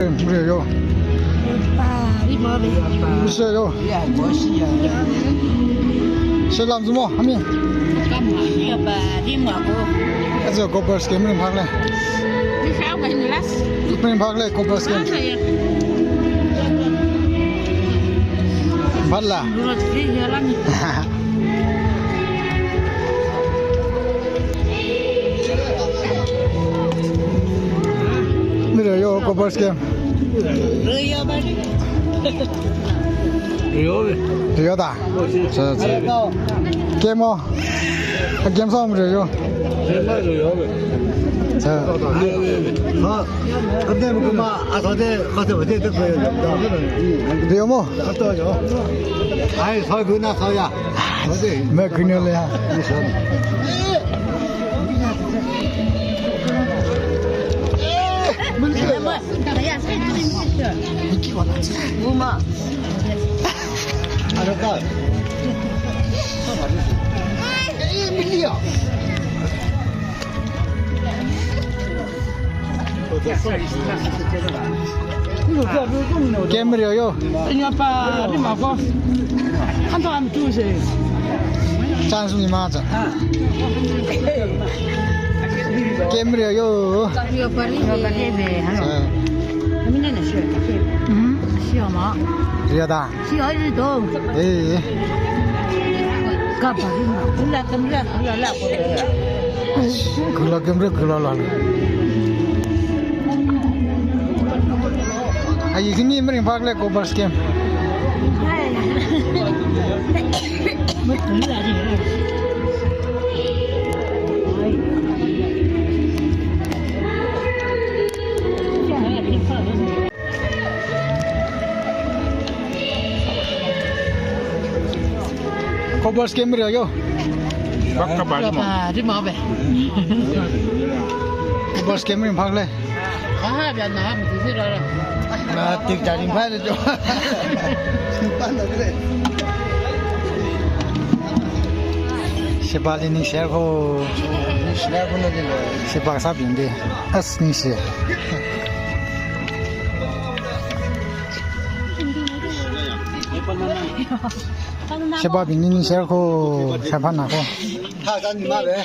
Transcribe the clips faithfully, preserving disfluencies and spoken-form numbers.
Mire yo. Pari mo be. Mire yo. Selam zumo, ami. Aja Copper Scheme ringphākle. Ringphākle Copper Scheme. Bala. Mire yo Copper Scheme. Rio da. Che, che. Game o. Game song mire yo. Che. Ha. Rio mo. Ai, soi bu na soi ya. Mei kuni le ya. Game rio yo. Nya pa, ni ma ko. Hanto am tu se. Chance ni ma cha. Game rio yo. Rio pa ni. Rio pa ni be. Hello. Mina na shi. Hmm. Shi ma. Rio da. Shi ai ri do. Eh. Ka pa ri ma. Kula kamra, kula la ko. Kula kamra, kula la. Ai, khani maringphākle Copper Scheme. Copper Scheme rio yo. Bak ka bali mo. Bali mo be. Copper Scheme ringphākle. Aha, bian na ham tu si ra ra. Na tik jaring phai le jo. Sheba li ningshi ko. Ningshi ko na le. Sheba sābing de. As ningshi. Sheba bing ningshi ko, sheba na ko. Tha san ma be.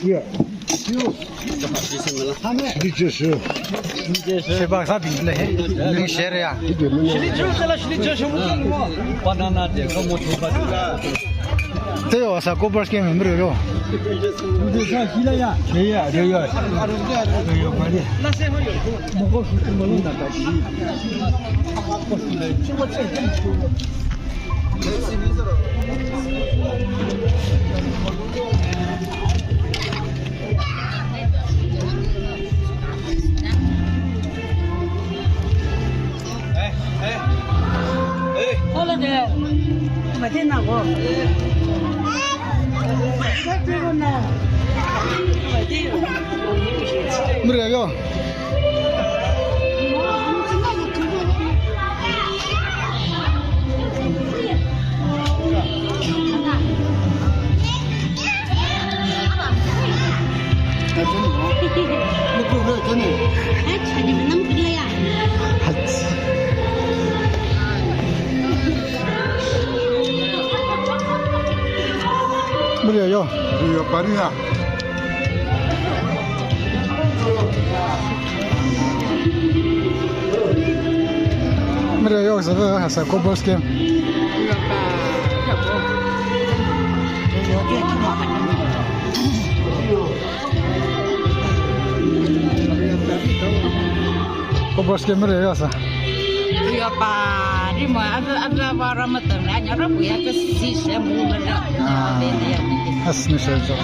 Yeah. Sheba sābing le. Ningshi ya. Shili chu tala shili chu shumu. Banana de ko mo chu ba. Te yo sa Copper Scheme mire yo. Te sa hila ya. Te ya, te ya. Te yo pa ni. Mo ko su mo lo na ta ji. Mire yo. Mire yo. Mire yo, pa ni ya. Mire yo sa, sa Copper Scheme. Copper Scheme mire yo sa. Rio pa, ri mo, ava, ava, vara matang na, nya ra bu ya ka si se mu na. Ah, as ningshi jo.